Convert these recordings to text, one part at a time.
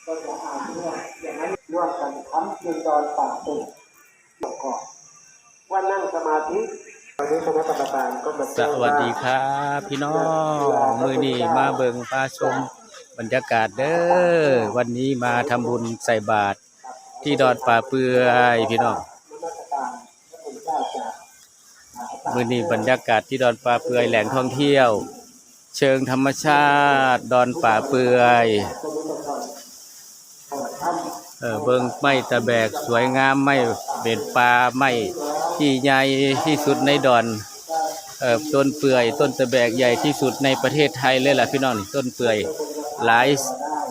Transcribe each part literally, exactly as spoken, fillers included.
ก็จะอ่านด้วย อย่างนั้นร่วมกันทำเพียงดอนปากเต็ม แล้วก็ว่านั่งสมาธิ ตอนนี้คณะกรรมการก็มา ส แจ้ง วัส ว่า ดีครับพี่น้อง มื้อนี้มาเบิ่งมาชมบรรยากาศเด้อ วันนี้มาทำบุญใส่บาตรที่ดอนป่าเปื่อยพี่น้อง มื้อนี้บรรยากาศที่ดอนป่าเปื่อย แหล่งท่องเที่ยวเชิงธรรมชาติดอนป่าเปื่อย เออ เบิ่งไม้ตะแบกสวยงาม ไม้เบญจพรรณ ไม้ที่ใหญ่ที่สุดในดอน เออ ต้นเปื่อย ต้นตะแบกใหญ่ที่สุดในประเทศไทยเลยล่ะพี่น้อง ต้นเปื่อยหลาย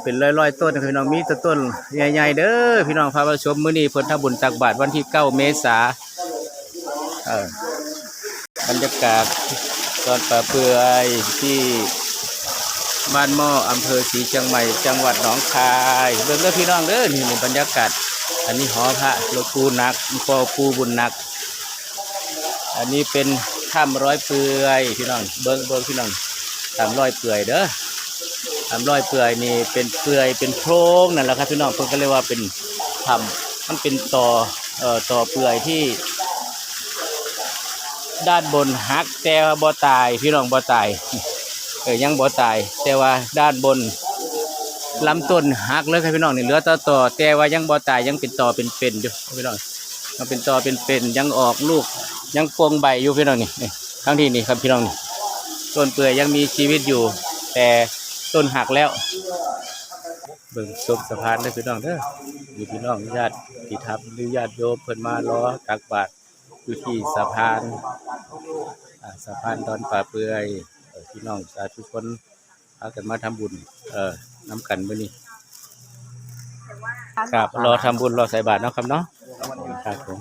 เป็นร้อยๆ ต้นนะครับพี่น้อง มีแต่ต้นใหญ่ๆ เด้อพี่น้อง พามาชม มื้อนี้เพิ่นทำบุญตักบาตรวันที่เก้าเมษา เออ บรรยากาศดอนป่าเปื่อยที่บ้านหม้อ อำเภอศรีเชียงใหม่ จังหวัดหนองคาย เบิ่งเด้อพี่น้องเด้อ นี่ นี่บรรยากาศ อันนี้หอพระหลวงปู่หนัก พ่อปู่บุญหนัก อันนี้เป็นถ้ำร้อยเปื่อยพี่น้อง เบิ่ง เบิ่งพี่น้อง ถ้ำร้อยเปื่อยเด้อ ถ้ำร้อยเปื่อยนี่เป็นเปื่อยเป็นโพรงนั่นแหละครับพี่น้อง เพิ่นก็เรียกว่าเป็นถ้ำ มันเป็นต่อ เอ่อ ต่อเปื่อยที่ด้านบนหัก แต่ว่าบ่ตายพี่น้อง บ่ตาย เออ ยังบ่ตาย แต่ว่าด้านบนลำต้นหักเลยครับพี่น้อง นี่เหลือแต่ต่อ แต่ว่ายังบ่ตาย ยังเป็นต่อเป็นๆ อยู่พี่น้อง ยังเป็นต่อเป็นๆ ยังออกลูก ยังปลงใบอยู่พี่น้องนี่ นี่ ทั้งที่นี่ครับพี่น้องนี่ ต้นเปื่อยยังมีชีวิตอยู่ แต่ต้นหักแล้ว เบิ่งชมสะพานเด้อพี่น้องเด้อ มีพี่น้องญาติที่ทำหรือญาติโยมเพิ่นมารอตักบาตรอยู่ที่สะพาน อ่า สะพานดอนป่าเปื่อย เอ่อ พี่น้องสาธุชนพากันมาทำบุญ เอ่อ นำกันมื้อนี้ ครับ รอทำบุญ รอใส่บาตรเนาะครับเนาะ ครับผม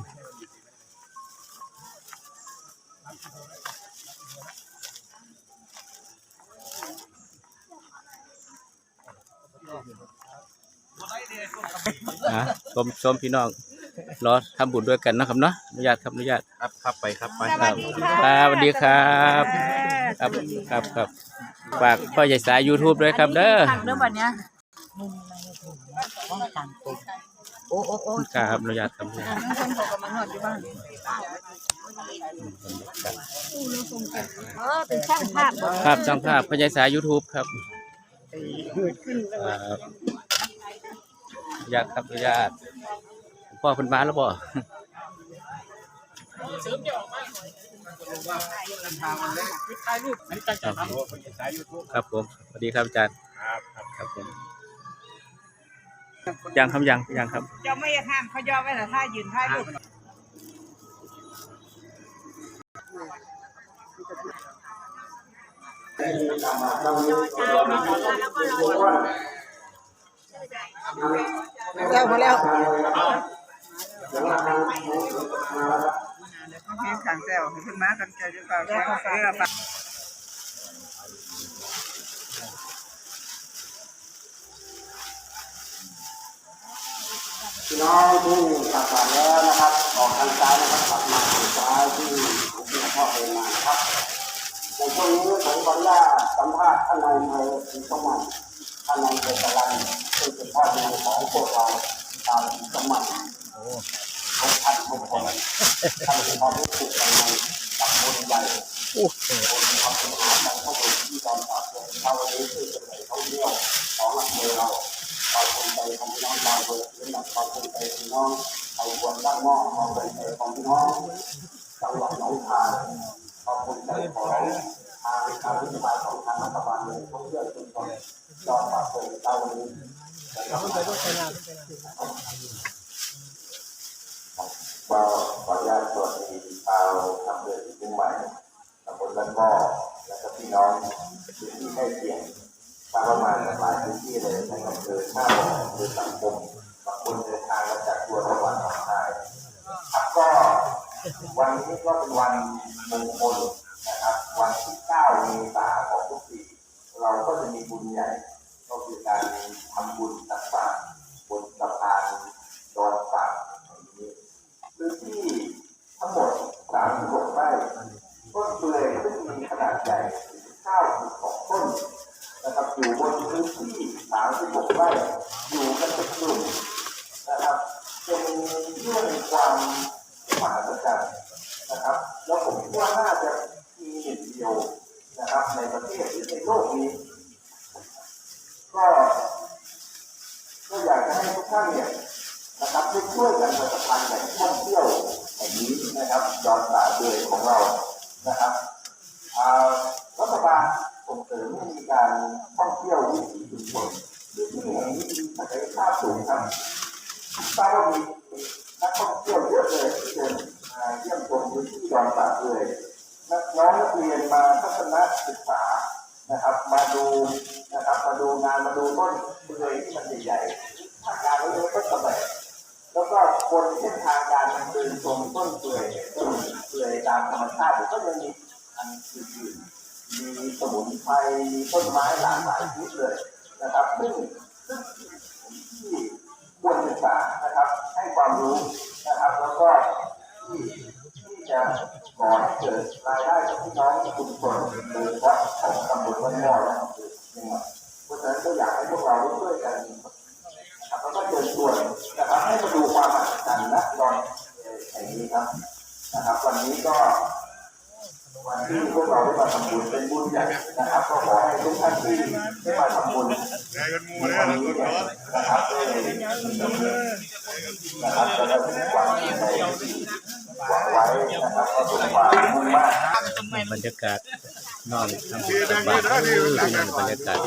อ่ะ ชม ชมพี่น้อง รอทำบุญด้วยกันนะครับเนาะ อนุญาตครับ อนุญาต ครับ ครับ ไปครับ ไป สวัสดีค่ะ ครับ สวัสดีครับ ครับ ครับ ครับ ฝากพ่อใหญ่สาย YouTube ด้วยครับเด้อ ฝากเด้อบัดเนี้ย โอ้ โอ้ โอ้ ครับ อนุญาตครับ เออ เป็นช่างภาพเหรอ ครับ ช่างภาพ พ่อใหญ่สาย YouTube ครับ ครับ อนุญาตครับ อนุญาต พ่อเพิ่นมาแล้วบ่ ครับผม สวัสดีครับอาจารย์ ครับ ครับผม ยังครับ ยัง ยังครับ เจ้าไม่ห้ามเขายอมไว้เหรอ ถ้ายืนถ่ายรูป แล้วพอแล้ว เพียงขังแซวให้เพิ่นมากันใจหรือเปล่า เออ พี่น้องที่ตักบาตรแล้วนะครับ ออกทางซ้ายนะครับ ตักมาทางซ้ายที่หลวงพ่อเดินมานะครับ ในช่วงนี้ผมขออนุญาตสัมภาษณ์ท่านนายอำเภอศรีสมาน ท่านนายอำเภอจรัญ ซึ่งเป็นพ่อเมืองของพวกเราชาวศรีสมาน โอ้ ทุกท่านทุกคน ท่านมีความรู้สึกยังไงกับบุญใหญ่ โอ้ บุญทำบุญหากันเข้าไปที่ดอนปากเกร็ด เราวันนี้ซึ่งเป็นแหล่งท่องเที่ยวของอำเภอเรา ขอบคุณใจของพี่น้องชาวอำเภอศรีสมาน ขอบคุณใจพี่น้องไทยพวนบ้านหม้อ ขอบคุณใจของพี่น้องจังหวัดหนองคาย ขอบคุณใจของทางการรัฐบาลของทางรัฐบาลเลย ท่องเที่ยวชุมชนดอนปากเกร็ด เราวันนี้ ก็ขออนุญาตสวัสดีชาวอำเภอศรีเชียงใหม่ ตำบลบ้านหม้อ และก็พี่น้องพื้นที่ใกล้เคียง ก็ประมาณหลายพื้นที่เลยนะครับ คือท่าบ่อ คือสังคม บางคนเดินทางมาจากทั่วจังหวัดหนองคาย ครับ ก็วันนี้ก็เป็นวันมงคลนะครับ วันที่เก้าเมษาของทุกปี เราก็จะมีบุญใหญ่ ก็คือการทำบุญตักบาตรบนสะพานดอนปากแห่งนี้ พื้นที่ทั้งหมด สามสิบหก ไร่ ต้นเปื่อยซึ่งมีขนาดใหญ่ถึง เก้าสิบสอง ต้นนะครับ อยู่บนพื้นที่ สามสิบหก ไร่ อยู่กันเป็นกลุ่มนะครับ เป็นเรื่องความมหัศจรรย์นะครับ แล้วผมคิดว่าน่าจะมีหนึ่งเดียวนะครับ ในประเทศหรือในโลกนี้ ก็ก็อยากจะให้ทุกท่านเนี่ยนะครับได้ช่วยกันประชาสัมพันธ์แหล่งท่องเที่ยวแห่งนี้นะครับ ดอนป่าเปื่อยของเรานะครับ อ่ารัฐบาลส่งเสริมให้มีการท่องเที่ยววิถีชุมชน หรือที่แห่งนี้มีศักยภาพสูงครับ ทราบว่ามีนักท่องเที่ยวเยอะเลยที่เดินมาเยี่ยมชมพื้นที่ดอนป่าเปื่อย นักน้องนักเรียนมาทัศนศึกษานะครับ มาดูนะครับ มาดูงาน มาดูต้นเปื่อยที่มันใหญ่ๆ ภาคกลางเรียกว่าต้นตะแบก แล้วก็บนเส้นทางการเดินชมต้นเปื่อย ต้นเปื่อยตามธรรมชาติก็ยังมีอันอื่นๆ มีสมุนไพร มีต้นไม้หลากหลายชนิดเลยนะครับ ซึ่งซึ่งที่ควรศึกษานะครับ ให้ความรู้นะครับ แล้วก็ที่ที่จะก่อให้เกิดรายได้กับพี่น้องชุมชนโดยเฉพาะของตำบลบ้านหม้อและอำเภอเชียงใหม่ เพราะฉะนั้นก็อยากให้พวกเราได้ช่วยกันนะครับ แล้วก็เชิญชวนนะครับ ให้มาดูความมหัศจรรย์นะดอนแห่งนี้ครับนะครับ วันนี้ก็วันที่พวกเราได้มาทำบุญเป็นบุญใหญ่นะครับ ก็ขอให้ทุกท่านที่ได้มาทำบุญ ได้กันหมู่เลยล่ะต้นเนาะ นะครับได้นะครับจะได้หวังในหวังไว้นะครับก็สมความมุ่งมั่น บรรยากาศนอนทำบุญตักบาตรเออพี่น้องบรรยากาศ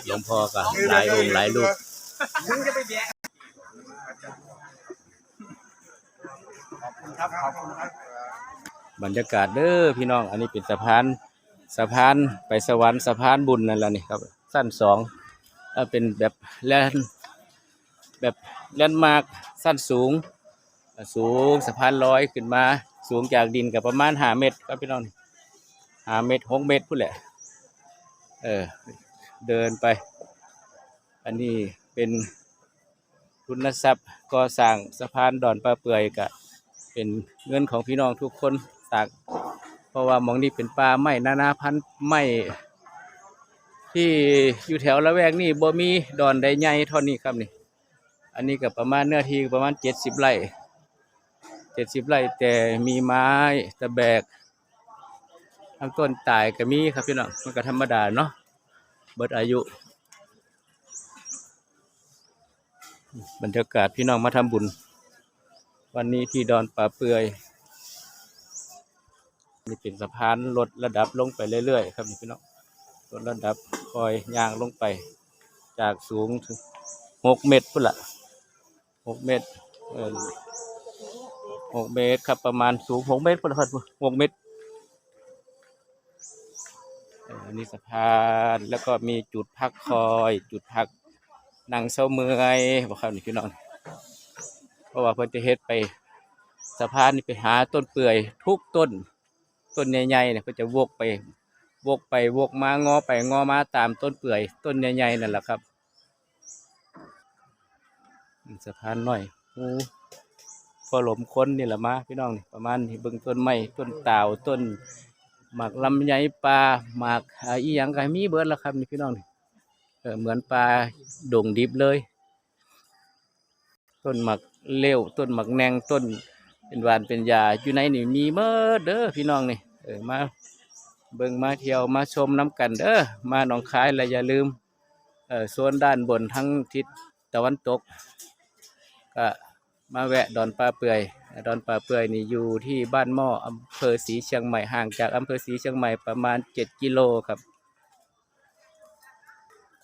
หลวงพ่อก็หลายองค์หลายรูป บรรยากาศเด้อพี่น้อง อันนี้เป็นสะพาน สะพานไปสวรรค์ สะพานบุญนั่นแหละนี่ครับ ชั้นสอง เอ่อเป็นแบบแลนด์ แบบแลนด์มาร์คชั้นสูง สูงสะพานลอยขึ้นมา สูงจากดินก็ประมาณห้าเมตรครับพี่น้อง ห้าเมตร หกเมตรพู้นแหละ เออ เดินไป อันนี้เป็นทุนทรัพย์ก่อสร้างสะพานดอนป่าเปื่อยก็เป็นเงินของพี่น้องทุกคนสร้าง เพราะว่าหม่องนี้เป็นป่าไม้นานาพันธุ์ ไม้ที่อยู่แถวละแวกนี้บ่มีดอนใดใหญ่เท่านี้ครับนี่ อันนี้ก็ประมาณเนื้อที่ประมาณเจ็ดสิบไร่ เจ็ดสิบไร่ แต่มีไม้ตะแบก ทั้งต้นตายก็มีครับพี่น้อง มันก็ธรรมดาเนาะ เบิดอายุ บรรยากาศพี่น้องมาทำบุญ วันนี้ที่ดอนป่าเปื่อย นี่เป็นสะพานลดระดับลงไปเรื่อยๆครับนี่พี่น้อง ลดระดับค่อยย่างลงไป จากสูงถึงหกเมตรพู้นละ หกเมตร เออ หกเมตรครับ ประมาณสูงหกเมตรพู้นละครับ หกเมตร เออ อันนี้สะพาน แล้วก็มีจุดพักคอย จุดพักนั่งเซาเมื่อยบ่ครับนี่พี่น้อง เพราะว่าเพิ่นจะเฮ็ดไป สะพานนี่ไปหาต้นเปื่อยทุกต้น ต้นใหญ่ๆเนี่ยเพิ่นจะวกไป วกไปวกมางอไปงอมาตามต้นเปื่อย ต้นใหญ่ๆนั่นแหละครับ สะพานน้อย โอ้ พอหลมคนนี่แหละมาพี่น้องนี่ ประมาณนี้ เบิ่งต้นไม้ ต้นตาล ต้นหมากลำไยป่า หมาก อ่า อีหยังก็มีเบิดแล้วครับนี่พี่น้องนี่ เออ เหมือนป่าดงดิบเลย ต้นหมากเลี้ยว ต้นหมากแนง ต้นเป็นหว่านเป็นยา อยู่ในนี่มีเบิดเด้อพี่น้องนี่ เออ มาเบิ่งมาเที่ยวมาชมนำกันเด้อ มาหนองคายแล้วอย่าลืม เออ โซนด้านบนทางทิศตะวันตก ก็มาแวะดอนป่าเปื่อย ดอนป่าเปื่อยนี่อยู่ที่บ้านหม้อ อำเภอศรีเชียงใหม่ ห่างจากอำเภอศรีเชียงใหม่ประมาณเจ็ดกิโลครับ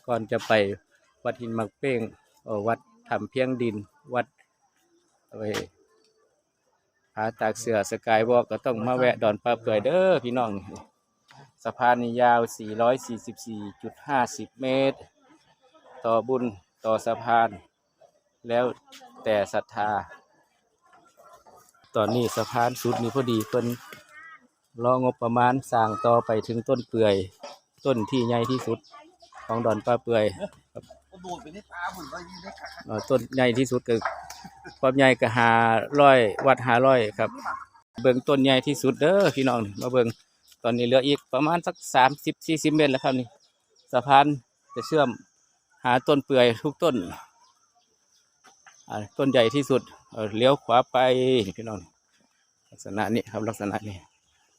ก่อนจะไปวัดหินหมากเป้ง เอ่อ วัดถ้ำเพียงดิน วัด เอ่อ ผาตากเสือ สกายวอล์ก ก็ต้องมาแวะดอนป่าเปื่อยเด้อพี่น้อง สะพานนี่ยาว สี่ร้อยสี่สิบสี่จุดห้าสิบเมตร ต่อบุญต่อสะพาน แล้วแต่ศรัทธา ตอนนี้สะพานสุดนี่พอดีเพิ่นรองบประมาณสร้างต่อไปถึงต้นเปื่อย ต้นที่ใหญ่ที่สุดของดอนป่าเปื่อยครับ เอ่อ ต้นใหญ่ที่สุดก็ความใหญ่ก็ห้าร้อย วัด ห้าร้อย ครับ เบิ่งต้นใหญ่ที่สุดเด้อพี่น้อง มาเบิ่ง ตอนนี้เหลืออีกประมาณสักสามสิบ สี่สิบเมตรแล้วครับนี่ สะพานจะเชื่อมหาต้นเปื่อยทุกต้น อ่า ต้นใหญ่ที่สุด เอ่อ เลี้ยวขวาไป นี่พี่น้อง ลักษณะนี้ครับ ลักษณะนี้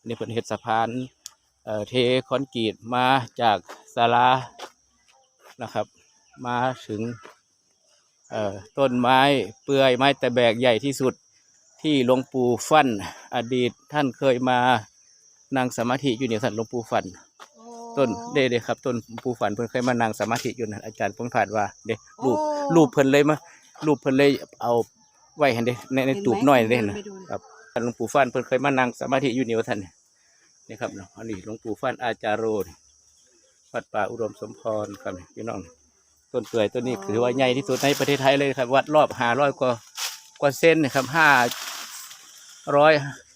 นี่เพิ่นเฮ็ดสะพาน เอ่อ เทคอนกรีตมาจากศาลานะครับ มาถึง เอ่อ ต้นไม้เปื่อย ไม้ตะแบกใหญ่ที่สุด ที่หลวงปู่ฟั่น อดีตท่านเคยมานั่งสมาธิอยู่นี่ ท่านหลวงปู่ฟั่น โอ้ ต้นเด้เด้ครับ ต้นปู่ฟั่นเพิ่นเคยมานั่งสมาธิอยู่นั่น อาจารย์พงษ์พัฒน์ว่าเด้ รูป โอ้ รูปเพิ่นเลยมา รูปเพิ่นเลยเอาไว้หั่นเด้ ใน ใน เห็นไหม ตูบน้อยเด้ เห็นไหม นะ ไปดู ครับ ท่านหลวงปู่ฟั่นเพิ่นเคยมานั่งสมาธิอยู่นี่ว่าท่าน นี่ครับเนาะ อันนี้หลวงปู่ฟั่นอาจาโร วัดป่าอุดมสมพรครับพี่น้อง ต้นเปื่อยต้นนี้ อ๋อ ถือว่าใหญ่ที่สุดในประเทศไทยเลยครับ วัดรอบห้าร้อยกว่า กว่าเซนนะครับ ห้าร้อย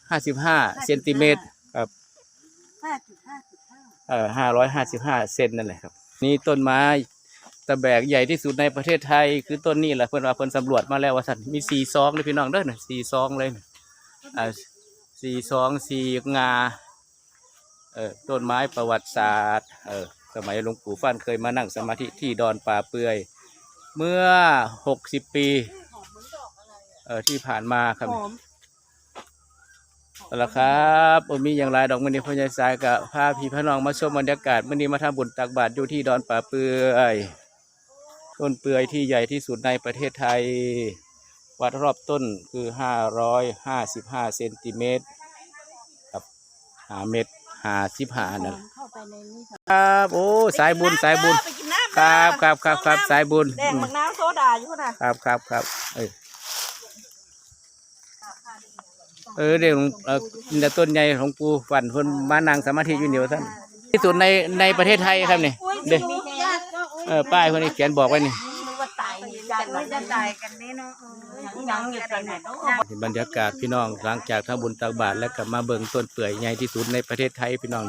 ห้าสิบห้าเซนติเมตรครับ ห้าจุดห้าจุดห้า เอ่อ ห้าร้อยห้าสิบห้าเซนนั่นแหละครับ นี่ต้นไม้ตะแบกใหญ่ที่สุดในประเทศไทย คือต้นนี้แหละ เพิ่นว่าเพิ่นสำรวจมาแล้วว่าซั่น มีสี่ซองเลยพี่น้องเด้อนะ สี่ซองเลยนะ อ่า สี่ซอง สี่งา เอ่อ ต้นไม้ประวัติศาสตร์ เอ่อ สมัยหลวงปู่ฟั่นเคยมานั่งสมาธิที่ดอนป่าเปื่อย เมื่อหกสิบปี เอ่อ ที่ผ่านมาครับ หอม เอาละครับ บ่มีหยังหลายดอก มื้อนี้พ่อใหญ่สายก็พาพี่พาน้องมาชมบรรยากาศ มื้อนี้มาทำบุญตักบาตรอยู่ที่ดอนป่าเปื่อย ต้นเปื่อยที่ใหญ่ที่สุดในประเทศไทย วัดรอบต้นคือห้าร้อยห้าสิบห้าเซนติเมตรครับ ห้าเมตรห้าสิบห้านั่น เข้าไปในนี่ ครับ โอ้ สายบุญ สายบุญ ไปกินน้ำ ครับ ครับ ครับ ครับ สายบุญ แดงบักน้ำโซดาอยู่นะ ครับ ครับ ครับ เออ เออ เดี๋ยวหลวง เอ่อ นี่ต้นใหญ่หลวงปู่ฟั่นเพิ่นมานั่งสมาธิอยู่นี่ว่าซั่น ที่สุดใน ในประเทศไทยครับนี่ เด้ เออ ป้ายเพิ่นนี่เขียนบอกไว้นี่ บรรยากาศพี่น้อง หลังจากทำบุญตักบาตรแล้วก็มาเบิ่งต้นเปื่อยใหญ่ที่สุดในประเทศไทยพี่น้อง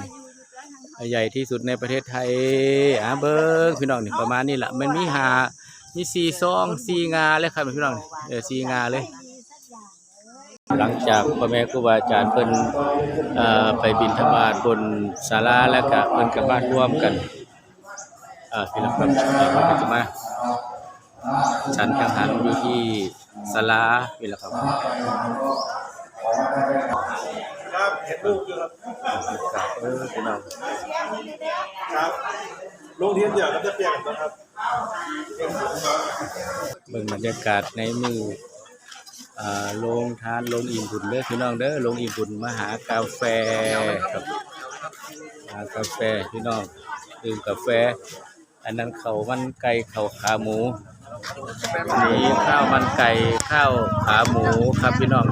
ใหญ่ที่สุดในประเทศไทย อ่า เบิ่งพี่น้องนี่ ประมาณนี้ล่ะ มันมีห้า มีสี่ซอง สี่งาเลยครับพี่น้อง เออ สี่งาเลย หลังจากพ่อแม่ครูบาอาจารย์เพิ่น เอ่อ ไปบิณฑบาตบนศาลาแล้วก็เพิ่นก็มารวมกัน เอ่อ พี่น้องครับ เอ่อ เพิ่นก็จะมาฉันจังหันอยู่ที่ศาลานี่แหละครับ ครับ เห็นรูปอยู่ครับ เออ พี่น้อง ครับ โรงเรียนเดียวกันจะเปลี่ยนกันครับ เบิ่งบรรยากาศในมื้อ อ่า โรงทาน โรงอิ่มบุญเด้อพี่น้องเด้อ โรงอิ่มบุญมาหากาแฟครับ หากาแฟพี่น้อง ดื่มกาแฟ อันนั้นข้าวมันไก่ ข้าวขาหมู อันนี้ข้าวมันไก่ ข้าวขาหมูครับพี่น้อง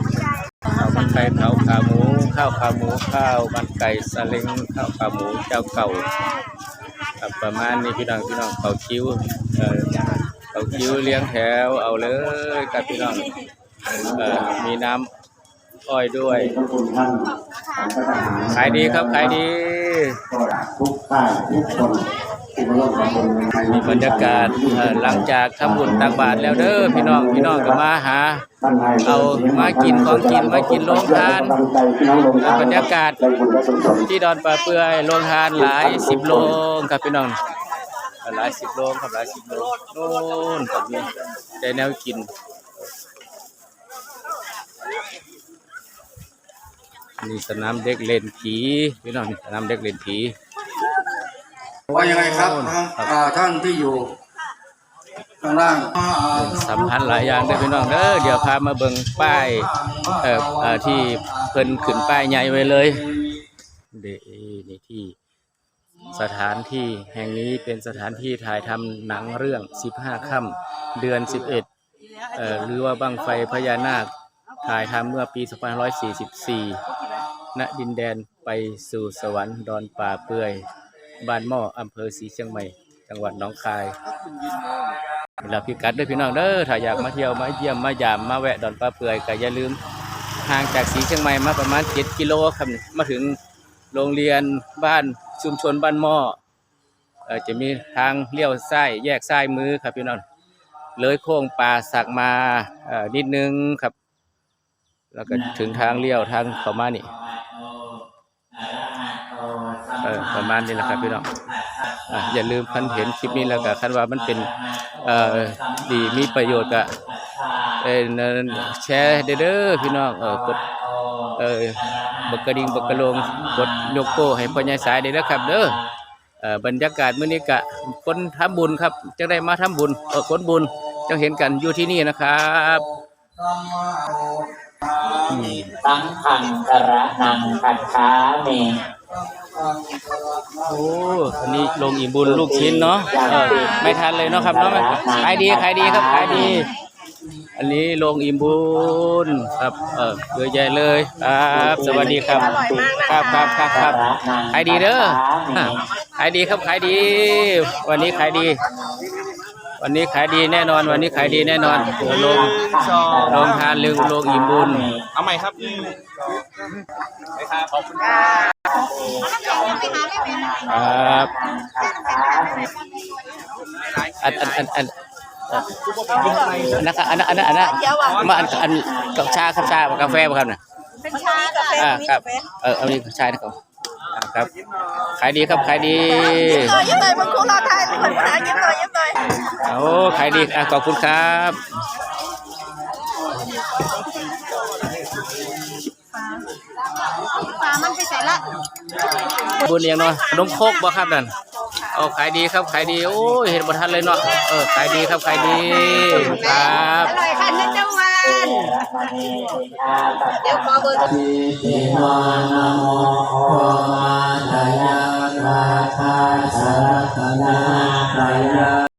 ข้าวมันไก่ ข้าวขาหมู ข้าวขาหมู ข้าวมันไก่สะเล็ง ข้าวขาหมูเจ้าเก่า ครับ ประมาณนี้พี่น้อง พี่น้องเข้าคิว เอ่อ เข้าคิวเรียงแถวเอาเลยครับพี่น้อง เอ่อ มีน้ำอ้อยด้วย ขายดีครับ ขายดี ทุกท่านทุกคนที่มาร่วมทำบุญในครั้งนี้ มีบรรยากาศ เอ่อ หลังจากทำบุญตักบาตรแล้วเด้อพี่น้อง พี่น้องก็มาหา เอามากินของกิน มากินโรงทาน บรรยากาศที่ดอนป่าเปื่อย โรงทานหลายสิบโรงครับพี่น้อง หลายสิบโรงครับ หลายสิบโรง โน่นครับ มีแต่แนวกิน นี่สนามเด็กเล่นผีพี่น้อง สนามเด็กเล่นผี ว่ายังไงครับ โน่นครับ อ่า ท่านที่อยู่ข้างล่าง สำคัญหลายอย่างเด้อพี่น้องเด้อ เดี๋ยวพามาเบิ่งป้าย เอ่อ เอ่อ ที่เพิ่นขึ้นป้ายใหญ่ไว้เลย เด้ นี่ที่ สถานที่แห่งนี้เป็นสถานที่ถ่ายทำหนังเรื่องสิบห้าค่ำเดือนสิบเอ็ด เอ่อ หรือว่าบั้งไฟพญานาค ถ่ายทำเมื่อปีสองพันห้าร้อยสี่สิบสี่ ณ ดินแดนไปสู่สวรรค์ ดอนป่าเปื่อย บ้านหม้อ อำเภอศรีเชียงใหม่ จังหวัดหนองคาย แล้วพิกัดเด้อพี่น้องเด้อ ถ้าอยากมาเที่ยว มาเยี่ยม มายาม มาแวะดอนป่าเปื่อย ก็อย่าลืม ห่างจากศรีเชียงใหม่มาประมาณเจ็ดกิโลครับ มาถึงโรงเรียนบ้าน ชุมชนบ้านหม้อ เอ่อ จะมีทางเลี้ยวซ้าย แยกซ้ายมือครับพี่น้อง เลยโค้งป่าสักมา เอ่อ นิดนึงครับ แล้วก็ถึงทางเลี้ยวทางเข้ามานี่ เออ ประมาณนี้แหละครับพี่น้อง อ่ะ อย่าลืมคันเห็นคลิปนี้แล้วก็คันว่ามันเป็น เอ่อ ดีมีประโยชน์ก็ เออนั่นแชร์เด้อเด้อพี่น้อง เออกด เออบักกระดิ่งบักกระโลง กดยกโป้ให้พ่อใหญ่สายเด้อครับเด้อ เออบรรยากาศมื้อนี้กะคนทำบุญครับ จังได้มาทำบุญ เออคนบุญ จังเห็นกันอยู่ที่นี่นะครับ สังฆังสรณังคัจฉามิ โอ้ อันนี้โรงอิ่มบุญลูกชิ้นเนาะ เออไม่ทันเลยเนาะครับเนาะ ขายดี ขายดีครับ ขายดี อันนี้โรงอิ่มบุญครับ เออเยอะแยะเลยครับ สวัสดีครับ ครับครับครับครับ ขายดีเด้อ ขายดีครับ ขายดี วันนี้ขายดี วันนี้ขายดีแน่นอน วันนี้ขายดีแน่นอน โรง โรงทาน โรง โรงอิ่มบุญ เอาใหม่ครับ ครับ อัน อัน อัน อัน อันนั้นครับ อันนั้น อันนั้น อันนั้น มา อัน อัน กับชา ครับ ชา กาแฟบ่ครับเนี่ย เป็นชาจ้ะ อ่า ครับ เออ เอานี่ชานะครับ อ่า ครับ ขายดีครับ ขายดี ต่อยังไงบางคนรอทายคนหายิ้มหน่อยยิ้มหน่อย โอ้ ขายดี อ่ะ ขอบคุณครับ ปลามันไปใส่ละ บุญเองเนาะ ขนมครกบ่ครับนั่น เอา ขายดีครับ ขายดี โอ้ย เห็นบ่ทันเลยเนาะ เออ ขายดีครับ ขายดี ครับ อร่อยค่ะเจ้าวันเดี๋ยวขอเบอร์ อิติมานะโมโอมาทะยาราธาสะรัตนาทะยา